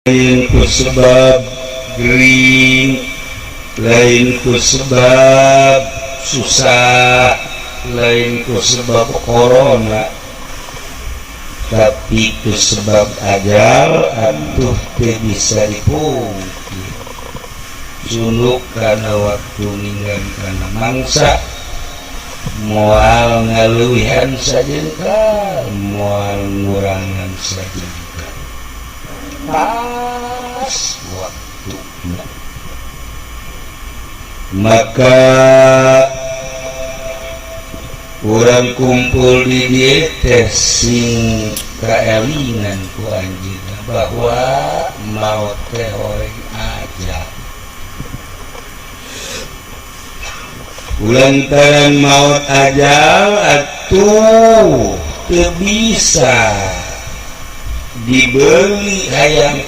Lain ku sebab gering, lain ku sebab susah, lain ku sebab corona, tapi ku sebab ajal atuh teu bisa dipungkir. Suluk karena waktu ninggal karena mangsa, moal ngaluwihan sajengkal, moal ngurangan sajengkal, pas waktu. Maka urang kumpul di dieu teh sing kaelingan ku anjeunna bahwa maut teh horeng ajal. Lantaran maut ajal atuh teu bisa dibeli, hayang.